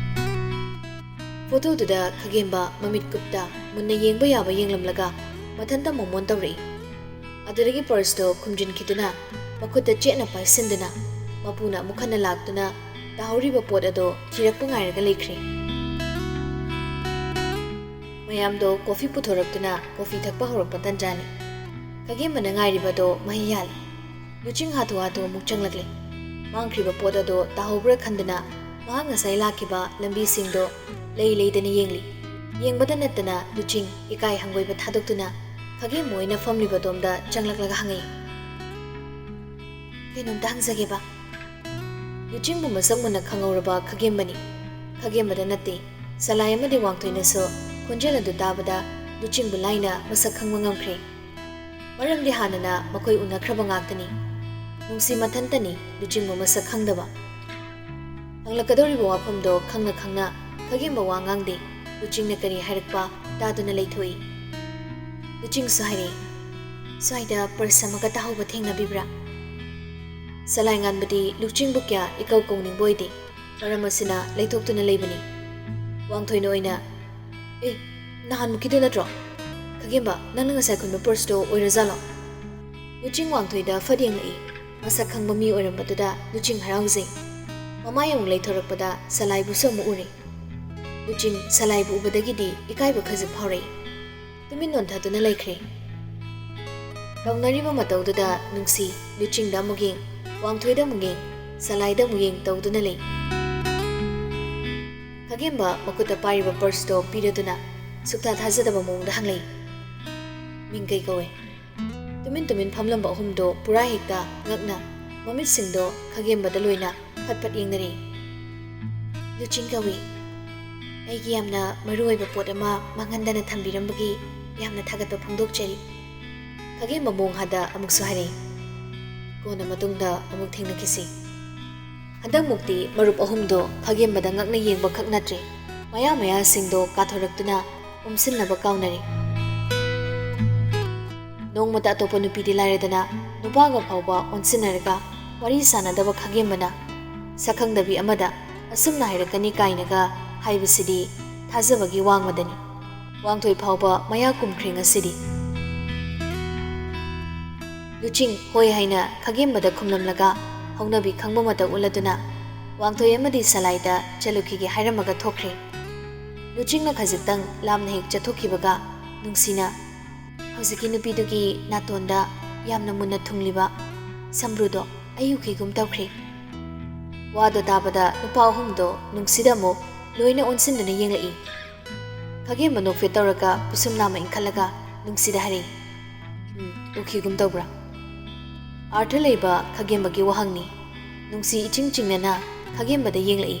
Photo ꯗꯨꯗ ꯈꯥꯒꯦꯝꯕ ꯃꯃꯤꯠ ꯀꯨꯞꯇ ꯃꯨꯟꯅ ꯌꯦꯡꯕ ꯌꯥꯕ ꯌꯦꯡꯂꯝꯂꯒ ꯃꯊꯟꯇ ꯃꯣꯃꯣꯟ ꯇꯧꯔꯛꯏ꯫ ꯑꯗꯨꯗꯒꯤ purse ꯇꯣ ꯈꯨꯝꯖꯤꯟꯈꯤꯗꯨꯅ ꯃꯈꯨꯠꯇ ꯆꯦꯠꯅ ꯄꯥꯏꯁꯤꯟꯗꯨꯅ ꯃꯄꯨꯅ ꯑꯃꯨꯛ ꯍꯟꯅ ꯂꯥꯛꯇꯨꯅ ꯇꯥꯍꯧꯔꯤꯕ ꯄꯣꯠ ꯑꯗꯣ ꯊꯤꯔꯛꯄ ꯉꯥꯏꯔꯒ ꯂꯩꯈ꯭ꯔꯦ꯫ ꯃꯌꯥꯝꯗꯣ coffee ꯄꯨꯊꯣꯔꯛꯇꯨꯅ coffee ꯊꯛꯄ ꯍꯧꯔꯛꯄ ꯇꯟꯖꯥꯅꯤ꯫ ꯈꯥꯒꯦꯝꯕꯅ ꯉꯥꯏꯔꯤꯕꯗꯣ ꯃꯍꯩ ꯌꯥꯜꯂꯤ꯫ ꯂꯨꯆꯤꯡ ꯍꯥꯊꯨ ꯍꯥꯊꯨ ꯑꯃꯨꯛ ꯆꯪꯂꯛꯂꯦ꯫ ꯃꯥꯡꯈ꯭ꯔꯤꯕ ꯄꯣꯠ ꯑꯗꯣ ꯇꯥꯍꯧꯕ꯭ꯔꯥ ꯈꯟꯗꯨꯅ ꯃꯍꯥꯛ ꯉꯁꯥꯏ ꯂꯥꯛꯈꯤꯕ ꯂꯝꯕꯤꯁꯤꯡꯗꯣ ꯂꯩ ꯂꯩꯗꯅ ꯌꯦꯡꯂꯤ꯫ ꯌꯦꯡꯕꯗ ꯅꯠꯇꯅ ꯂꯨꯆꯤꯡ ꯏꯀꯥꯏ ꯍꯪꯒꯣꯏꯕ ꯊꯥꯗꯣꯛꯇꯨꯅ ꯈꯥꯒꯦꯝꯕ ꯑꯣꯏꯅ ꯐꯝꯂꯤꯕ ꯑꯗꯣꯝꯗ ꯆꯪꯂꯛꯂꯒ ꯍꯪꯉꯛꯏ, "ꯀꯩꯅꯣꯝꯇ ꯍꯪꯖꯒꯦꯕ?" ꯂꯨꯆꯤꯡꯕꯨ ꯃꯁꯛ ꯃꯨꯟꯅ ꯈꯪꯍꯧꯔꯕ ꯈꯥꯒꯦꯝꯕꯅꯤ꯫ ꯈꯥꯒꯦꯝꯕꯗ ꯅꯠꯇꯦ, ꯁꯂꯥꯏ ꯑꯃꯗꯤ ꯋꯥꯡꯊꯣꯏꯅꯁꯨ ꯈꯣꯟꯖꯦꯜ ꯑꯗꯨ ꯇꯥꯕꯗ ꯂꯨꯆꯤꯡꯕꯨ ꯂꯥꯏꯅ ꯃꯁꯛ ꯈꯪꯕ ꯉꯝꯈ꯭ꯔꯦ꯫ ꯃꯔꯝꯗꯤ ꯍꯥꯟꯅꯅ ꯃꯈꯣꯏ ꯎꯅꯈ꯭ꯔꯕ ꯉꯥꯛꯇꯅꯤ꯫ ꯅꯨꯡꯁꯤ ꯃꯊꯟꯇꯅꯤ ꯂꯨꯆꯤꯡꯕꯨ ꯃꯁꯛ ꯈꯪꯗꯕ꯫ ꯍꯪꯂꯛꯀꯗꯧꯔꯤꯕ ꯋꯥꯐꯝꯗꯣ ꯈꯪꯅ ꯈꯪꯅ ꯈꯥꯒꯦꯝꯕ ꯋꯥ ꯉꯥꯡꯗꯦ꯫ ꯂꯨꯆꯤꯡꯅ ꯀꯔꯤ ꯍꯥꯏꯔꯛꯄ ꯇꯥꯗꯨꯅ ꯂꯩꯊꯣꯛꯏ꯫ ꯂꯨꯆꯤꯡꯁꯨ ꯍꯥꯏꯔꯛꯏ, "ꯁ꯭ꯋꯥꯏꯗ purse ꯑꯃꯒ ꯇꯥꯍꯧꯕ ꯊꯦꯡꯅꯕꯤꯕ꯭ꯔꯥ?" ꯁꯂꯥꯏ ꯉꯥꯟꯕꯗꯤ ꯂꯨꯆꯤꯡꯕꯨ ꯀꯌꯥ ꯏꯀꯧ ꯀꯧꯅꯤꯡꯕ ꯑꯣꯏꯗꯦ꯫ ꯃꯔꯝ ꯑꯁꯤꯅ ꯂꯩꯊꯣꯛꯇꯨꯅ ꯂꯩꯕꯅꯤ꯫ ꯋꯥꯡꯊꯣꯏꯅ ꯑꯣꯏꯅ, "ꯑꯦ, ꯅꯍꯥꯟꯃꯨꯛꯀꯤꯗꯣ ꯅꯠꯇ꯭ꯔꯣ? ꯈꯥꯒꯦꯝꯕ, ꯅꯪꯅ ꯉꯁꯥꯏ ꯈꯨꯟꯕ purse ꯇꯣ ꯑꯣꯏꯔꯖꯥꯠꯂꯣ?" ꯂꯨꯆꯤꯡ ꯋꯥꯡꯊꯣꯏꯗ ꯐꯠ ꯌꯦꯡꯂꯛꯏ꯫ ꯃꯁꯛ ꯈꯪꯕ ꯃꯤ ꯑꯣꯏꯔꯝꯕꯗꯨꯗ ꯂꯨꯆꯤꯡ ꯍꯔꯥꯎꯖꯩ꯫ ꯃꯃꯥꯏ ꯑꯃꯨꯛ ꯂꯩꯊꯣꯔꯛꯄꯗ ꯁꯂꯥꯏꯕꯨꯁꯨ ꯑꯃꯨꯛ ꯎꯔꯦ꯫ ꯂꯨꯆꯤꯡ ꯁꯂꯥꯏꯕꯨ ꯎꯕꯗꯒꯤꯗꯤ ꯏꯀꯥꯏꯕ ꯈꯖꯤꯛ ꯐꯥꯎꯔꯛꯏ꯫ ꯇꯨꯃꯤꯟ ꯅꯣꯟꯊꯗꯨꯅ ꯂꯩꯈ꯭ꯔꯦ꯫ ꯇꯧꯅꯔꯤꯕ ꯃꯇꯧꯗꯨꯗ ꯅꯨꯡꯁꯤ ꯂꯨꯆꯤꯡꯗ ꯑꯃꯨꯛ ꯌꯦꯡ, ꯋꯥꯡꯊꯣꯏꯗ ꯑꯃꯨꯛ ꯌꯦꯡ, ꯁꯂꯥꯏꯗ ꯑꯃꯨꯛ ꯌꯦꯡ ꯇꯧꯗꯨꯅ ꯂꯩ꯫ ꯈꯥꯒꯦꯝꯕ ꯃꯈꯨꯠꯇ ꯄꯥꯏꯔꯤꯕ purse ꯇꯣ ꯄꯤꯔꯗꯨꯅ ꯁꯨꯛꯊꯥ ꯊꯥꯖꯗꯕ ꯃꯑꯣꯡꯗ ꯍꯪꯂꯛꯏ, "ꯃꯤꯡ ꯀꯩ ꯀꯧꯏ?" ꯇꯨꯃꯤꯟ ꯇꯨꯃꯤꯟ ꯐꯝꯂꯝꯕ ꯑꯍꯨꯝꯗꯣ ꯄꯨꯔꯥ ꯍꯦꯛꯇ ꯉꯛꯅ ꯃꯃꯤꯠꯁꯤꯡꯗꯣ ꯈꯥꯒꯦꯝꯕꯗ ꯂꯣꯏꯅ ꯐꯠ ꯐꯠ ꯌꯦꯡꯅꯔꯦ꯫ "ꯂꯨꯆꯤꯡ ꯀꯧꯏ꯫ ꯑꯩꯒꯤ ꯌꯥꯝꯅ ꯃꯔꯨ ꯑꯣꯏꯕ ꯄꯣꯠ ꯑꯃ ꯃꯥꯡꯍꯟꯗꯅ ꯊꯝꯕꯤꯔꯝꯕꯒꯤ ꯌꯥꯝꯅ ꯊꯥꯒꯠꯄ ꯐꯣꯡꯗꯣꯛꯆꯔꯤ꯫" ꯈꯥꯒꯦꯝꯕ ꯃꯣꯡ ꯍꯥꯗ ꯑꯃꯨꯛꯁꯨ ꯍꯥꯏꯔꯛꯏ꯫ "ꯀꯣꯟꯅ ꯃꯇꯨꯡꯗ ꯑꯃꯨꯛ ꯊꯦꯡꯅꯈꯤꯁꯤ꯫" ꯍꯟꯗꯛꯃꯨꯛꯇꯤ ꯃꯔꯨꯞ ꯑꯍꯨꯝꯗꯣ ꯈꯥꯒꯦꯝꯕꯗ ꯉꯛꯅ ꯌꯦꯡꯕ ꯈꯛ ꯅꯠꯇ꯭ꯔꯦ, ꯃꯌꯥ ꯃꯌꯥꯁꯤꯡꯗꯣ ꯀꯥꯊꯣꯔꯛꯇꯨꯅ ꯎꯝꯁꯤꯟꯅꯕ ꯀꯥꯎꯅꯔꯦ꯫ ꯅꯣꯡꯃꯇ ꯑꯇꯣꯞꯄ ꯅꯨꯄꯤꯗꯤ ꯂꯥꯏꯔꯗꯅ, ꯅꯨꯄꯥꯒ ꯐꯥꯎꯕ ꯑꯣꯟꯁꯤꯟꯅꯔꯒ ꯋꯥꯔꯤ ꯁꯥꯟꯅꯗꯕ ꯈꯥꯒꯦꯝꯕꯅ ꯁꯛꯈꯪꯗꯕꯤ ꯑꯃꯗ ꯑꯁꯨꯝꯅ ꯍꯥꯏꯔꯛꯀꯅꯤ ꯀꯥꯏꯅꯒ ꯍꯥꯏꯕꯁꯤꯗꯤ ꯊꯥꯖꯕꯒꯤ ꯋꯥꯡꯃꯗꯅꯤ꯫ ꯋꯥꯡꯊꯣꯏ ꯐꯥꯎꯕ ꯃꯌꯥ ꯀꯨꯝꯈ꯭ꯔꯦ ꯉꯁꯤꯗꯤ꯫ ꯂꯨꯆꯤꯡ ꯍꯣꯏ ꯍꯥꯏꯅ ꯈꯥꯒꯦꯝꯕꯗ ꯈꯨꯝꯂꯝꯂꯒ ꯍꯧꯅꯕꯤ ꯈꯪꯕ ꯃꯇꯧ ꯎꯠꯂꯗꯨꯅ ꯋꯥꯡꯊꯣꯏ ꯑꯃꯗꯤ ꯁꯂꯥꯏꯗ ꯆꯠꯂꯨꯈꯤꯒꯦ ꯍꯥꯏꯔꯝꯃꯒ ꯊꯣꯛꯈ꯭ꯔꯦ꯫ ꯂꯨꯆꯤꯡꯅ ꯈꯖꯤꯛꯇꯪ ꯂꯥꯞꯅ ꯍꯦꯛ ꯆꯠꯊꯣꯛꯈꯤꯕꯒ ꯅꯨꯡꯁꯤꯅ ꯍꯧꯖꯤꯛꯀꯤ ꯅꯨꯄꯤꯗꯨꯒꯤ ꯅꯥꯇꯣꯟꯗ ꯌꯥꯝꯅ ꯃꯨꯟꯅ ꯊꯨꯡꯂꯤꯕ ꯁꯝꯕ꯭ꯔꯨꯗꯣ ꯑꯩ ꯎꯈꯤꯒꯨꯝ ꯇꯧꯈ꯭ꯔꯦ꯫ ꯋꯥꯗꯣ ꯇꯥꯕꯗ ꯅꯨꯄꯥ ꯑꯍꯨꯝꯗꯣ ꯅꯨꯡꯁꯤꯗ ꯑꯃꯨꯛ ꯂꯣꯏꯅ ꯑꯣꯟꯁꯤꯟꯗꯨꯅ ꯌꯦꯡꯂꯛꯏ꯫ ꯈꯥꯒꯦꯝꯕ ꯅꯣꯛꯐꯦꯠ ꯇꯧꯔꯒ ꯄꯤꯁꯨꯝ ꯅꯥꯝꯃ ꯏꯟꯈꯠꯂꯒ ꯅꯨꯡꯁꯤꯗ ꯍꯥꯏꯔꯛꯏ꯫ "ꯎꯝ, ꯎꯈꯤꯒꯨꯝ ꯇꯧꯕ꯭ꯔꯥ?" ꯑꯥꯔꯊ ꯂꯩꯕ ꯈꯥꯒꯦꯝꯕꯒꯤ ꯋꯥꯍꯪꯅꯤ꯫ ꯅꯨꯡꯁꯤ ꯏꯆꯤꯡ ꯆꯤꯡꯅꯅ ꯈꯥꯒꯦꯝꯕꯗ ꯌꯦꯡꯂꯛꯏ꯫